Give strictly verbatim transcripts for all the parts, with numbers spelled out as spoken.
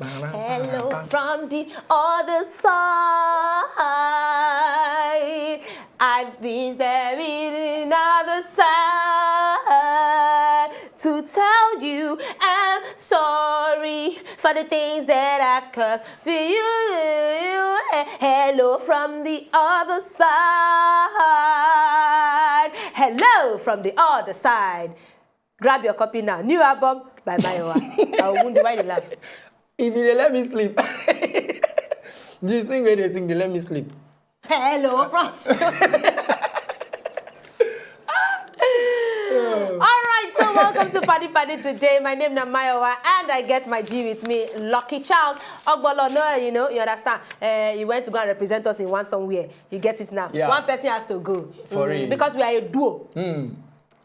Hello from the other side. I've been there in another side to tell you I'm sorry for the things that I've caused for you. Hello from the other side. Hello from the other side. Grab your copy now. New album by Mayowa. I won't why you laugh. If you dey let me sleep. The sing wey dey sing dey let me sleep. Hello from. All right, so welcome to Party Party today. My name na Mayowa, and I get my G with me, Lucky Child. Ogbolo, no, you know, you understand. Uh, you went to go and represent us in one somewhere. You get it now. Yeah. One person has to go. For real. Because we are a duo.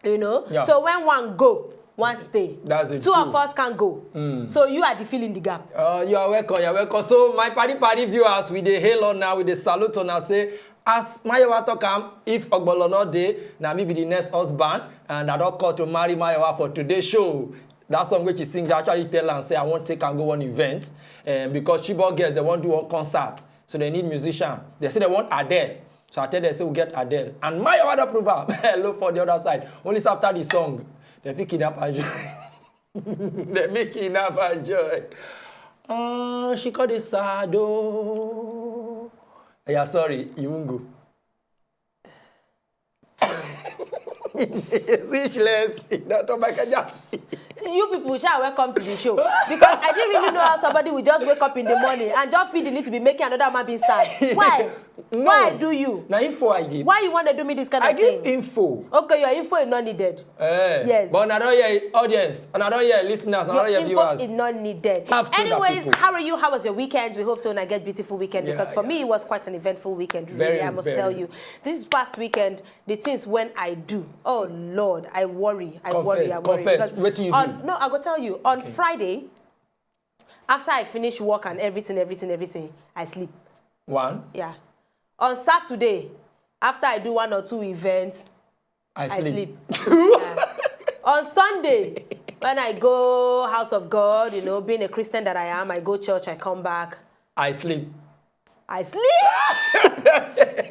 You know. Yeah. So when one go, one stay. That's it. Two of us can go. So you are the filling the gap. Uh, you are welcome. You are welcome. So my Party Party viewers, we dey hail on now, we dey salute on now. Say as Mayowa talk am, if Ogbolo no dey, na me be the next husband, and I don call to marry Mayowa for today's show. That song which he sing, I actually tell am say I wan take am go one event, um, because Chibok girls they wan do one concert, so they need musician. They say they want Adele. So I tell them say we get Adele. And Mayowa don prove am. Hello for the other side. Only after the song, they fit kidnap her joy. They make kidnap her joy. Uh, she called it sad. Oh, yeah, sorry, you won't go. Speechless. Doctor Michael Jackson. You people, sha, welcome to the show. Because I didn't really know how somebody will just wake up in the morning and just feel the need to be making another man being sad. Why? No. Why do you? Na info I give. Why you want to do me this kind I of give thing? Info. Okay, your info is not needed. Eh, yes. But I don't hear audience, and I don't hear listeners, and I Your don't hear info viewers. Is not needed. Have to that Anyways, people. How are you? How was your weekend? We hope so, and I get beautiful weekend Yeah, because for yeah. me it was quite an eventful weekend. Really, Very, I must very. Tell you, this past weekend, the things when I do, oh Lord, I worry, I worry, I Confess, worry. confess. Because Wetin you on, do? No, I go tell you. On Okay. Friday, after I finish work and everything, everything, everything, I sleep. One. Yeah. On Saturday, after I do one or two events, I I sleep. sleep. Yeah. On Sunday, when I go House of God, you know, being a Christian that I am, I go church, I come back. I sleep. I sleep.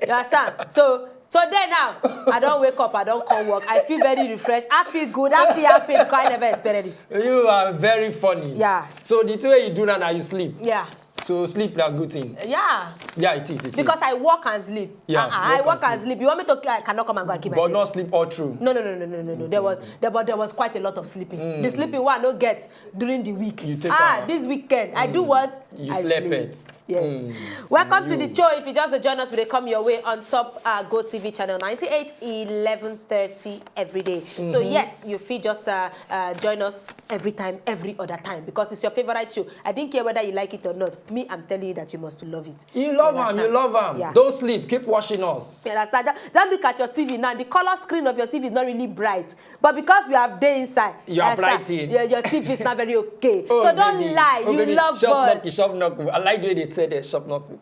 You understand? So today now, I don't wake up, I don't come work. I feel very refreshed. I feel good. I feel happy because I never expected it. You are very funny. Yeah. So the two way you do now, now you sleep. Yeah. So sleep na good thing. Yeah. Yeah, it is. It Because is. I work and sleep. Yeah, Uh-uh, I work work and and sleep. You want me to? I cannot come and go and keep But myself. Not sleep all through. No, no, no, no, no, no, no. There was there, but there was quite a lot of sleeping. The sleeping one no get during the week. You take Ah, am. This weekend I do what? You I slept sleep. It. Yes. Welcome to the show. If you just join us, we dey come your way on top uh, Go T V channel ninety-eight, eleven thirty every day. So yes, you fit just uh, uh, join us every time, every other time because it's your favorite show. I didn't care whether you like it or not. Me, I'm telling you that you must love it. You love am, you Understand? love am. Yeah. Don't sleep, keep watching us. You understand? Don't, don't look at your T V now. The color screen of your T V is not really bright. But because we have day inside, You are I understand? brighting. Your, your T V is not very okay. Oh, so don't baby. lie. Oh, You baby. love Shop us. Knuckle, shop knuckle. I like the way they say that, shop knuckle.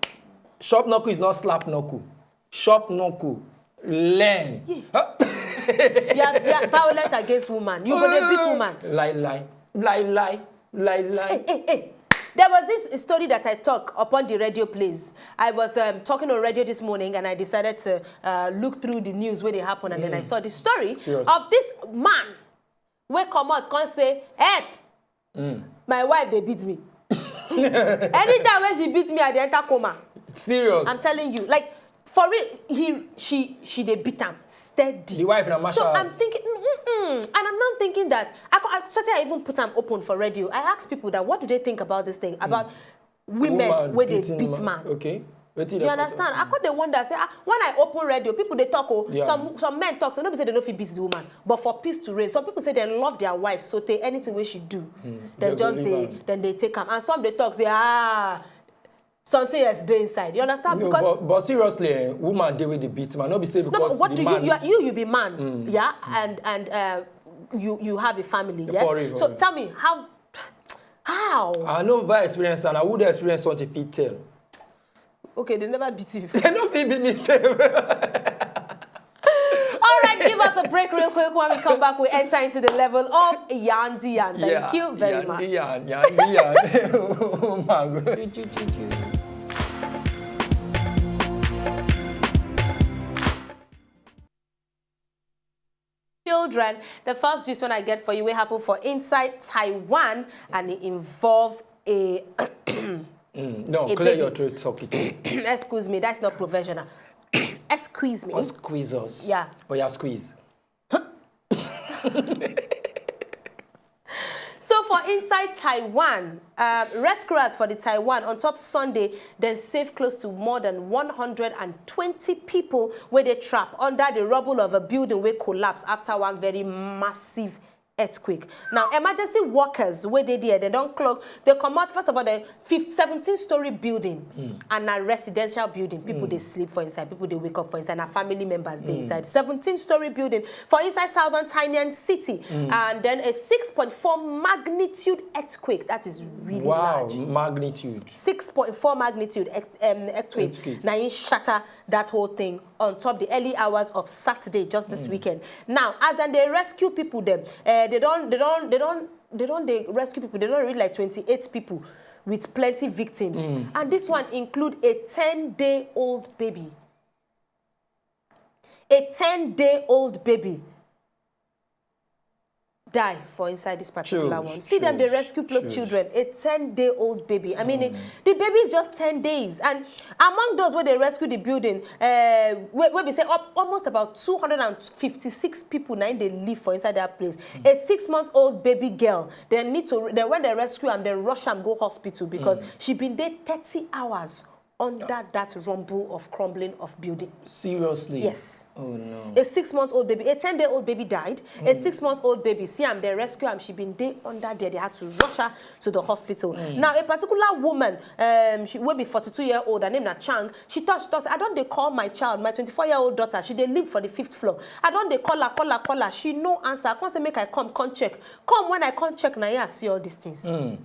Shop knuckle is not slap knuckle. Shop knuckle. Learn. Huh? You are, you are violent against woman. You go dey beat woman. Lie, lie. Lie, lie. Lie, lie. Hey, hey, hey. There was this story that I talk upon the radio plays. I was um, talking on radio this morning and I decided to uh, look through the news where they happen and then I saw the story Serious. of this man wey come out come say, "Help! My wife dey beat me." Anytime when she beats me, I dey enter coma. Serious. I'm telling you, like for real, he she she dey beat am steady. The wife na martial So I'm arts. thinking, mm-mm. And I'm not thinking that. I, co- I, sometimes I even put am open for radio. I ask people that what do they think about this thing about women Woman wey dey beating beat ma- man. Okay. Wetin You dey understand? I come dey wonder say ah, when I open radio, people dey talk oh. Yeah. Some some men talk say no be say they no fit beat the woman, but for peace to reign, some people say they love their wife so tey anything wey she do, They then go just leave dey am. then they take am, and some dey talk say ah, something else dey inside. You understand? No, Because but, but seriously, eh, woman dey wey dey beat man. No be say no, because but what the do man. you, you are- you you be man, yeah, and and uh, you you have a family, yes. For real, for So real. tell me how how I no ever experience and I would experience something fit tell. Okay, they never beat you before. They no fit beat me sef. All right, give us The break real quick. When we come back, we enter into the level of Yandi Yan. Thank you very much. Yan, Yan, Yan. Oh my God. Children, the first gist one I get for you will happen for inside Taiwan, and it involve a Mm, no, a clear baby. Your throat, talk it. Excuse me, that's not professional. Excuse me. Or squeeze us. Yeah. Oh yeah, squeeze. So for inside Taiwan, uh, rescuers for the Taiwan on top Sunday then save close to more than one hundred and twenty people where they trap under the rubble of a building where collapse after one very massive earthquake. Now, emergency workers where they there, they don't clock. They come out first of all the seventeen story building mm. and a residential building. People mm. they sleep for inside. People they wake up for inside. And family members they mm. inside. seventeen story building for inside southern Tainan city, mm. and then a six point four magnitude earthquake. That is really wow, large. Magnitude. Six point four magnitude ex- um, earthquake. earthquake. Now it shatter that whole thing on top the early hours of Saturday, just this mm. weekend. Now, as then they rescue people, them uh, they don't, they don't, they don't, they don't. They rescue people. They don't reach like twenty-eight people with plenty victims, mm. and this one include a ten-day-old baby. A ten-day-old baby die for inside this particular one. See them, they rescue children. A ten-day-old baby. I mean, mm. the baby is just ten days, and among those where they rescue the building, uh, where, where we say up almost about two hundred and fifty-six people now they live for inside that place. Mm. A six-month-old baby girl. They need to. Then when they rescue and they rush and go hospital because mm. she been there thirty hours under that rumble of crumbling of building. Seriously? Yes. Oh no. A six-month-old baby, a ten-day-old baby died. Mm. A six-month-old baby, see, I'm the rescue, and she been day under there. They had to rush her to the hospital. Mm. Now, a particular woman, um, she will be forty-two year old. Her name na Chang. She touched us. I don't they call my child, my twenty-four year old daughter. She they live for the fifth floor. I don't they call her, call her, call her. She no answer. I can't say make I come, come check. Come when I come check. Now yeah, I see all these things. Mm.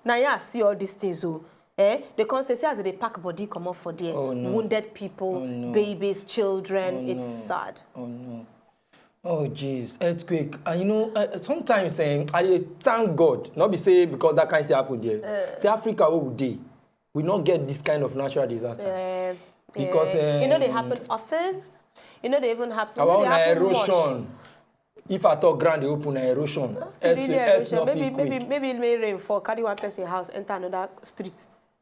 Now yeah, I see all these things. Oh, eh? They come say, see as they pack body come up for there. Oh, no. Wounded people, oh, no. Babies, children. Oh, it's no. Sad. Oh no. Oh jeez, earthquake. And you know, uh, sometimes eh, I dey thank God. Not be say because that kind thing happen there. Uh, say Africa, what would they? We not get this kind of natural disaster. Uh, because uh, uh, you know they happen often. You know they even happen. About erosion. If I talk ground, they open an erosion. Earth, earth erosion. Maybe, maybe, maybe it may rain for carry one person house enter another street.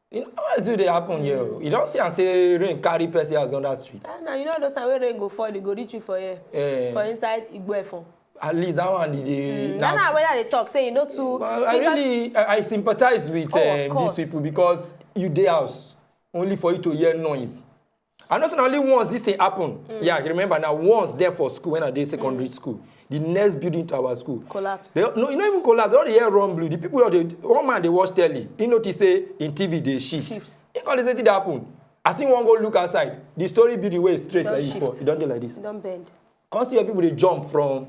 You know what do they happen here? Mm. You don't see and say rain carry person house on that street. Ah, now you know those time when rain go fall, it go reach you for here, eh. For inside Igbo Efon. At least that one did they. Mm. Now, now whether they talk say you know too. Well, I really, I, I sympathize with oh, uh, these people because you day house only for you to hear noise. I know say only once this thing happen. Mm. Yeah, I remember now once there for school when I did secondary mm. school. The next building to our school collapse. They, no, you not even collapse. All the air run blue. The people of the one man they watch telly. He notice say in T V they shift. Shift. He call say that happen. I see one go look outside. The story building way straight don't like shift. Before. It don't do like this. Don't bend. Can't see where people they jump from.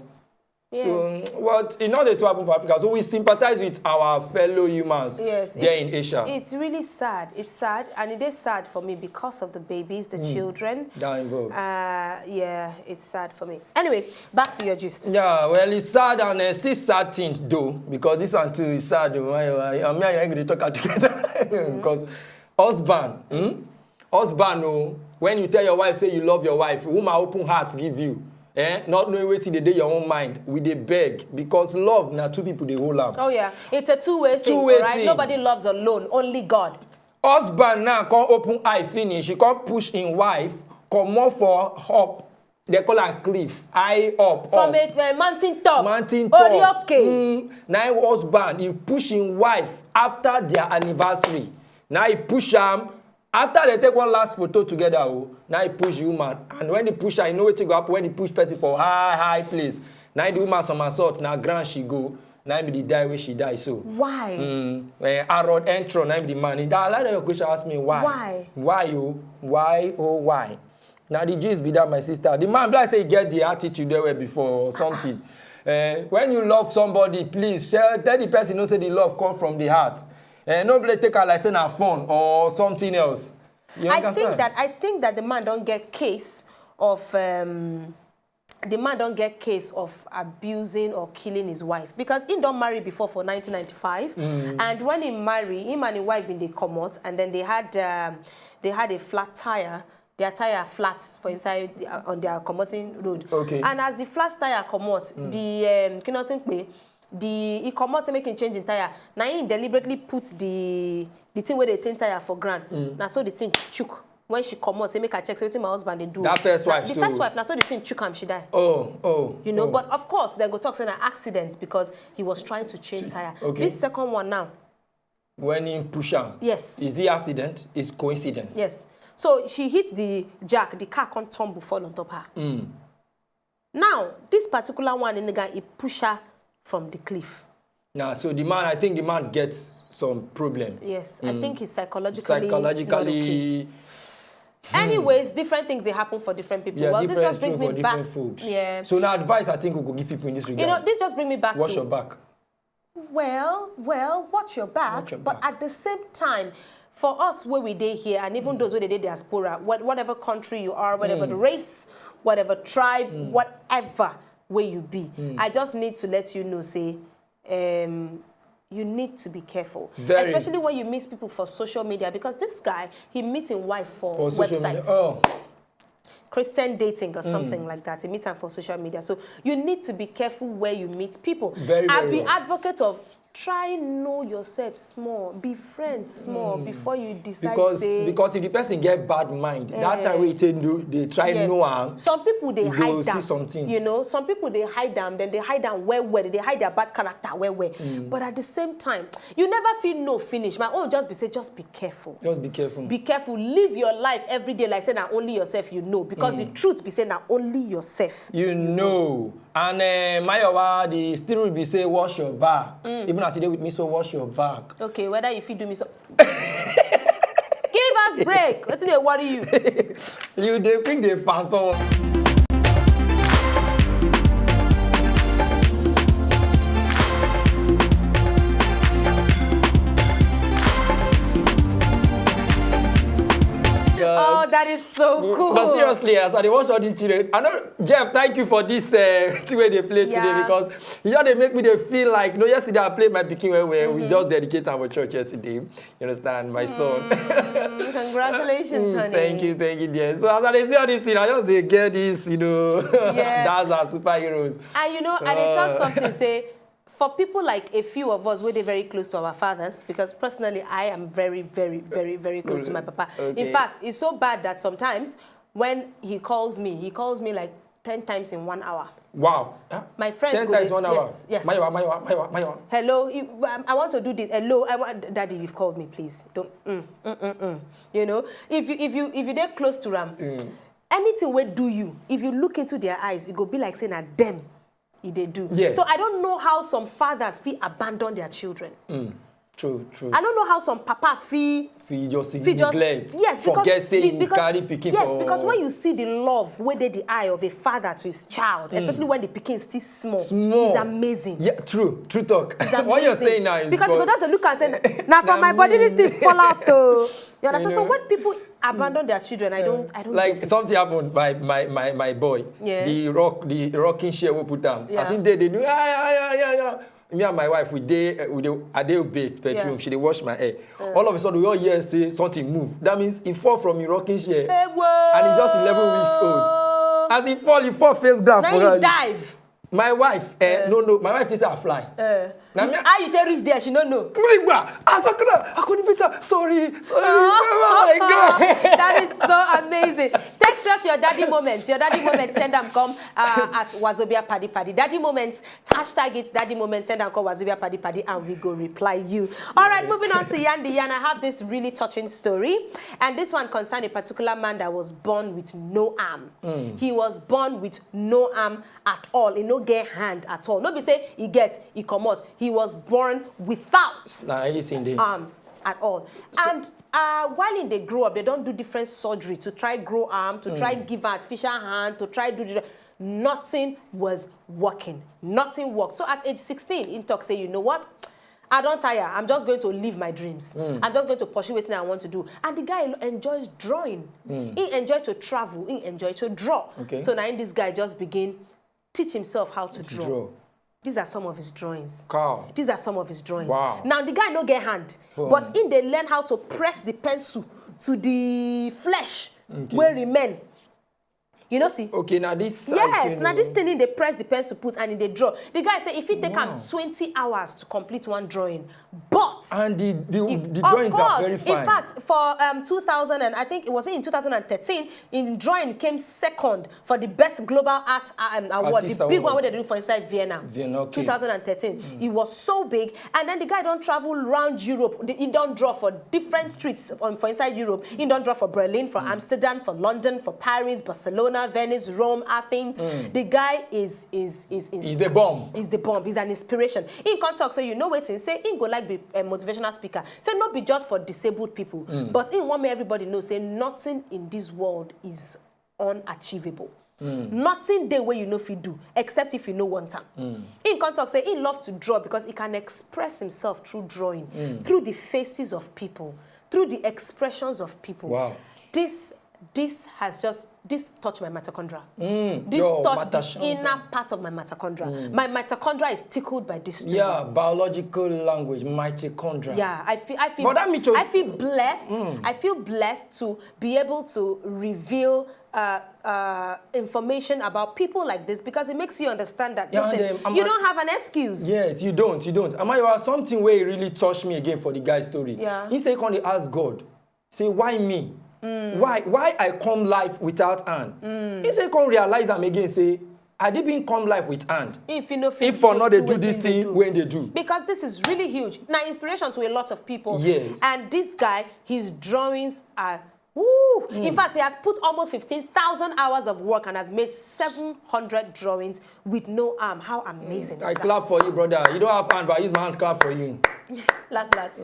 Yeah. So what in order to happen for Africa, so we sympathize with our fellow humans yes, there in Asia. It's really sad. It's sad, and it is sad for me because of the babies, the mm. Children that are involved. Uh, yeah, it's sad for me. Anyway, back to your gist. Yeah, well, it's sad and uh, still sad thing though, because this one too is sad. Though. I, I, I mean, I'm going to talk together because husband, hmm? Husband, oh, when you tell your wife say you love your wife, woman open heart give you. Eh? Not knowing wetin dey dey your own mind, we dey beg because love na two people dey hold am. Oh yeah, it's a two-way thing. Two-way right? Thing. Nobody loves alone, only God. Husband now come open eye finish, he come push him wife comot for up. They call am cliff, high up. From up. A, a mountain top. Mountain top. Orioke. Mm, na him husband, he push him wife after their anniversary. Now he push am. After they take one last photo together, oh, now he push the woman. And when he push her, you know what go happen when he push person for high, high place. Now the woman somersault, now ground she go. Now be the die where she die so. Why? Mm, eh, Harold Entron, now be the man. He die. A lot of your question ask me why. Why? Why you? Why oh why? Now the gist be that my sister. The man be like say he get the attitude there were before or something. Uh, when you love somebody, please share, tell the person no say the love come from the heart. Uh, no play take her like say na fun or something else. You understand? I think that I think that the man don't get case of um, the man don get case of abusing or killing his wife, because he don marry before for nineteen ninety-five, and when he marry, him and his wife bin dey comot, and then they had um, they had a flat tire. Their tire flat for inside uh, on their commuting road. Okay. And as the flat tire comot, the um, kinotin pe the he comot say make him change him tire. Na him deliberately put the the thing wey dey change tire for ground. Na so the thing chook. When she comot, say make I check, say wetin my husband dey do. That first Na- wife, the so- first wife, na so the thing chook am, she die. Oh, oh. You know, oh. But of course, they go talk say na accident because he was trying to change tire. Okay. This second one now, When he push am. Yes. Is it accident? It's coincidence. Yes. So she hit the jack, the car come tumble fall on top her. Now, this particular one, nigga, he push her from the cliff. Now, so the man, I think the man gets some problem. Yes, I think he's psychologically not okay. Psychologically. Anyways, different things they happen for different people. Yeah, Well, this different just brings things me for back. Different folks. Yeah. So now advice I think we could give people in this regard. You know, this just brings me back Wash to your back. Well, well, watch your back. Watch your But back. At the same time, for us where we dey here, and even those where they dey diaspora, what, whatever country you are, whatever the race, whatever tribe, whatever where you be, I just need to let you know, say, um, you need to be careful, Very. Especially when you meet people for social media. Because this guy, he meet him wife for, For social website. Media. Oh, Christian dating or something like that. You meet them for social media. So you need to be careful where you meet people. Very, I very be well. Advocate of try know yourself small, be friends small before you decide because say because if the person get bad mind, that Eh. time we take do they try Yeah. know am. Some people they You go hide see them. Some things. You know, some people they hide them, then they hide them well well. They hide their bad character well well. But at the same time, you never feel no finish. My own just be say just be careful. Just be careful. Be careful. Live your life every day like say na only yourself you know, because the truth be say na only yourself. You know. And uh, Mayowa, the still be say wash your back. Even as you dey with me, so wash your back. Okay, whether you fit do me so. Give us break. Wetin dey worry you? You dey quick dey fast forward. Oh, that is so cool. But seriously, as I dey watch all these children, I know Jeff, thank you for this uh, thing wey dey play today Yeah. Because you just dey make me dey feel like no yesterday I play my pikin well well. We just dedicate our church yesterday. You understand, my son. Mm, congratulations, honey. Thank you, thank you, dear. So as I dey see all this thing, I just dey get this, you know. Yeah. That's our superheroes. And you know, I dey talk Uh. Something say for people like a few of us wey dey very close to our fathers, because personally I am very, very, very, very close to my Close. papa. Okay. In fact, it's so bad that sometimes when he calls me, he calls me like ten times in one hour. Wow. Huh? My friends Ten go times dey- one hour. Yes, yes. Mayowa, Mayowa, Mayowa, Mayowa. Hello, you- um, I want to do this. Hello, I want, Daddy, you've called me, please. Don't. Mm, mm, mm, mm. You know, if you if you if you dey close to am, anything wey do you, if you look into their eyes, it go be like say na them e dey do. Yes. So I don't know how some fathers fit abandon their children. True, true. I don't know how some papas fit Fit just fit just neglect. Yes, because, Forget say be- you because, carry pikin yes, for. Because when you see the love wey dey the eye of a father to his child, especially when the pikin still small, Small. It's amazing. Yeah, true, true talk. It's What you're amazing. Saying now is Because you God. go just dey look and say, "Na for Na my body me. This thing fall out o." You understand? You So know? When people abandon their children, I don't, I don't Like get it. Something happened. My my my my boy. Yeah. The rock the rocking chair we put down. Yeah. As in they they do ah yeah yeah yeah yeah. Me and my wife we dey uh, we dey I dey bathe bedroom. Yeah. She dey wash my hair. All of a sudden we all hear say something move. That means he fall from the rocking chair. Hey, whoa. And he's just eleven weeks old. As he fall, he fall face ground Now for you ground. Dive. My wife, eh, no no, my wife thinks I fly. Uh, Na me- how you take reach there? She no know. Gbigba! I talk now. I couldn't beat her. Sorry, sorry. Oh my God. That is so amazing. Text us your daddy moments. Your daddy moments, send them come uh, at Wazobia Paddy Paddy. Daddy moments, hashtag it daddy moments, send them come Wazobia Paddy Paddy, and we go reply you. All right, moving on to Yandi Yan. I have this really touching story, and this one concerns a particular man that was born with no arm. He was born with no arm at all. He no get hand at all. No be say he get, he comot. He was born without Nah, anything there. Arms at all. And uh, while he dey grow up, they don do different surgery to try grow arm, to try give artificial hand, to try do the, nothing was working. Nothing worked. So at age sixteen, he talk say, "You know what? I don tire. I'm just going to live my dreams. I'm just going to pursue wetin I want to do. And the guy enjoys drawing. He enjoy to travel. He enjoy to draw. Okay. So now this guy just begin teach himself how to draw. Draw. These are some of his drawings. Cow. These are some of his drawings. Wow. Now the guy no get hand, Oh. but in dey learn how to press the pencil to the flesh wey remain. You know, see. Okay, now this. Yes, now this thing in dey press the pencil put and in dey draw. The guy say if it take am twenty hours to complete one drawing, but And the the, it- the of drawings course, are very fine. In fact, for um, two thousand and I think it was in two thousand and thirteen, in drawing came second for the best global art um, award, Artist the big award. one wey they do for inside Vienna. Vienna, okay. two thousand and thirteen. It was so big, and then the guy don travel round Europe. The- He don draw for different streets um, for inside Europe. He don draw for Berlin, for Amsterdam, for London, for Paris, Barcelona, Venice, Rome, Athens. The guy is is is is He's the bomb. He's the bomb. He's an inspiration. He come talk say, you know wetin? Say he go like be a motivational speaker. Say no be just for disabled people, but he want make everybody know say nothing in this world is unachievable. Nothing dey wey you no fit do except if you no want am. He come talk say he love to draw because he can express himself through drawing, through the faces of people, through the expressions of people. Wow. This this has just this touch my mitochondria. This Your touch the mitochondria. Inner part of my mitochondria. My mitochondria is tickled by this story. Yeah, biological language, mitochondria. Yeah, I feel I feel But that means you- I feel blessed. I feel blessed to be able to reveal uh, uh, information about people like this because it makes you understand that Yeah, listen, and, um, I'm- you don't have an excuse. Yes, you don't, you don't. Amayawa, something wey really touch me again for the guy story. Yeah. He say, come dey ask God, say, why me? Why why I come life without hand? He say, come realize am again, say, I didn't come life with hand. If you know, If for not they do this thing when they do. Because this is really huge. Now, inspiration to a lot of people. Yes. And this guy, his drawings are. Woo! In fact, he has put almost fifteen thousand hours of work and has made seven hundred drawings with no arm. How amazing I is that? Clap for you, brother. You don't have hand, but I use my hand clap for you. Last, last.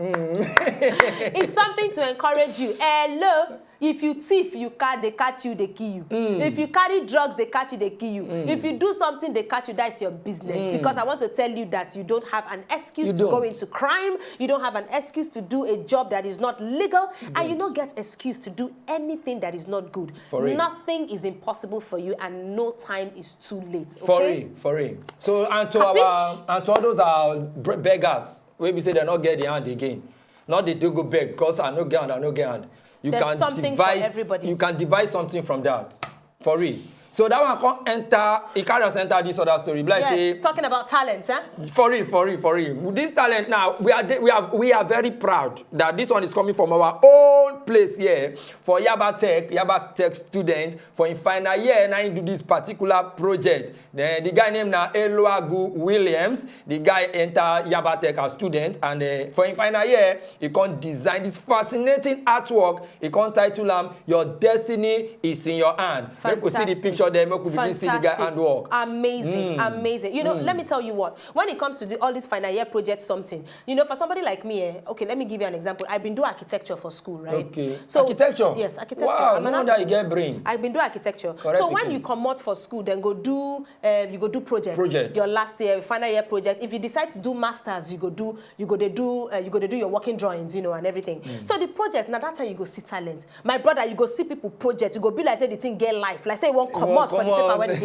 It's something to encourage you. Hello. If you thief, you car, they catch you, they kill you. If you carry drugs, they catch you, they kill you. If you do something, they catch you, that's your business. Because I want to tell you that you don't have an excuse You to don't. Go into crime. You don't have an excuse to do a job that is not legal. And you don't get excuse to do anything that is not good. For real. Nothing is impossible for you, and no time is too late. For Okay? real, for real. So and to Kapish? our and to all those our br- beggars, wey be say they not get the hand again. Not they do go beg because I no get hand, I no get hand. You There's can something for devise everybody. You can devise something from that. For real. So that one come enter, it carry us enter this other story. Be like Yes, say, talking about talent, eh? for real, for real, for real. This talent now, we are de- we are we are very proud that this one is coming from our own place here for Yaba Tech, Yaba Tech student for in final year, and I do this particular project. Then the guy named now Eluagu Williams. The guy enter Yaba Tech as student, and uh, for in final year, he can design this fascinating artwork. He can title am "Your Destiny Is in Your Hand." Make we see the Fantastic. Picture there. Make we begin see the guy Fantastic. Handwork. Amazing, amazing. You know, let me tell you what. When it comes to the, all this final year project something, you know, for somebody like me, eh, okay, let me give you an example. I've been doing architecture for school, right? Okay. So Architecture. Yes, architecture. Wow, I'm an no wonder you architect. Get brain. I've been doing architecture. Correct So when pikin. You come out for school, then go do um, you go do project. Project. Your last year, final year project. If you decide to do masters, you go do you go they do uh, you go they do your working drawings, you know, and everything. Mm. So the project now that's how you go see talent. My brother, you go see people project. You go be like say the thing get life. Like say you won't come Won't out for the come paper out. When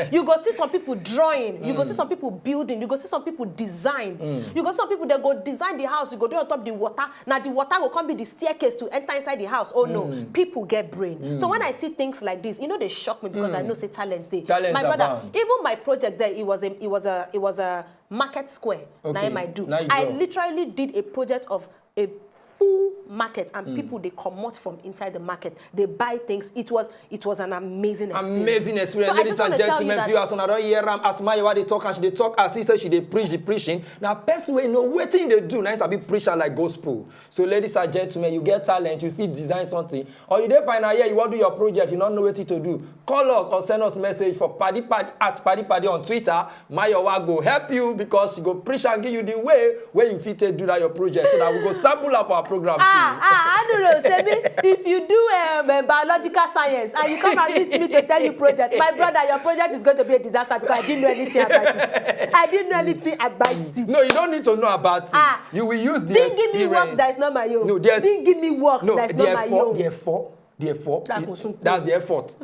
they. You go see some people drawing. You go see some people building. You go see some people design. You go see some people that go design the house. You go do on top the water. Now the water will come be the staircase to enter inside the house. Oh no, people get brain. So when I see things like this, you know they shock me because I know say talents they. Talents My brother, abound. Even my project there, it was a it was a it was a market square. Okay, Now I do. now you I draw. Literally did a project of a full market and people they come out from inside the market. They buy things. It was it was an amazing experience. Amazing experience. So I Ladies just and wanna tell you gentlemen, that viewers, una don hear am as Mayowa dey talk and she dey talk as if say she dey preach the preaching. Now person wey know wetin dey do, now sabi preach am like gospel. So ladies and gentlemen, you get talent, you fit design something, or you dey final year, you wan do your project, you no know wetin to do. Call us or send us message for paddy paddy at paddy paddy on Twitter. Mayowa go help you because she go preach and give you the way where you fit take do that your project so that we go sample am for our program. Ah, I don't know. Say me, if you do um, uh, biological science and you come and meet me to tell you project, my brother, your project is going to be a disaster because I didn't know anything about it. I didn't know anything about it. No, you don't need to know about it. Ah. You will use the Didn't give me work experience. That is not my own. No, there's Didn't give me work no, that is the not my effort, own. The effort, the effort. That It- was so that's the effort.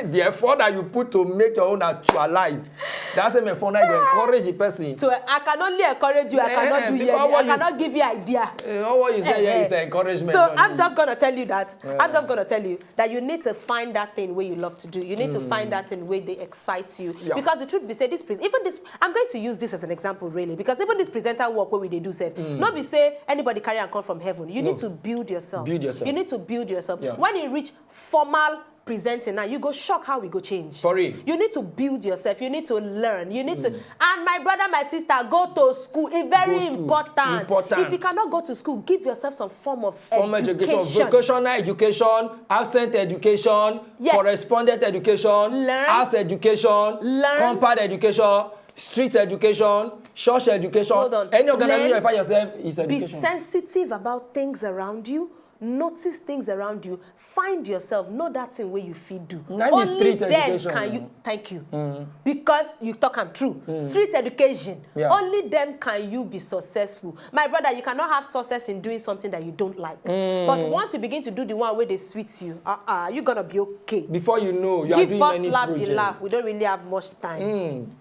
The effort that you put to make your own actualize. That's the effort that you encourage the person. So I can only encourage you. I Eh, cannot eh, do you. because Any, what I you cannot give you idea. Eh, all what you say here is encouragement. So no, I'm no. just gonna tell you that I'm just gonna tell you that you need to find that thing where you love to do. You need to find that thing where they excite you. Yeah. Because the truth be said, this place, even this, I'm going to use this as an example, really, because even this presenter work where we they do self, not be say anybody carry and come from heaven. You need to build yourself. Build yourself. You need to build yourself. Yeah. When you reach formal presenting now, you go shock how we go change. For real. You need to build yourself. You need to learn. You need to. And my brother, my sister, go to school. It's very Go school. Important. Important. If you cannot go to school, give yourself some form of Formal education, vocational education, absent education, Yes. correspondent education, Learn. house education, Learn. compound education, street education, church education. Hold on. Any organization Learn. You find yourself is Be education. Sensitive about things around you. Notice things around you. Find yourself. Know that thing where you feel do. Na be Only street then education. Can you. Thank you. Because you talk am true. Street education. Yeah. Only them can you be successful. My brother, you cannot have success in doing something that you don't like. But once you begin to do the one where they sweet you, uh-uh, you're gonna be okay. Before you know, you are Give doing us many laugh, projects. The laugh. We don't really have much time.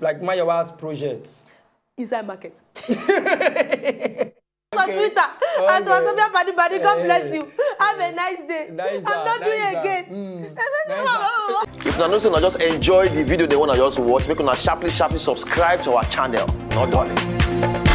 Like Mayowa's project. Inside market. On Twitter, at Wazobia Badi Badi, God bless you. Have a nice day. Nice I'm not one, doing nice again. one. Mm, nice one. If una know say una just enjoy the video they wanna just watch, make una sharply sharply subscribe to our channel. No darling.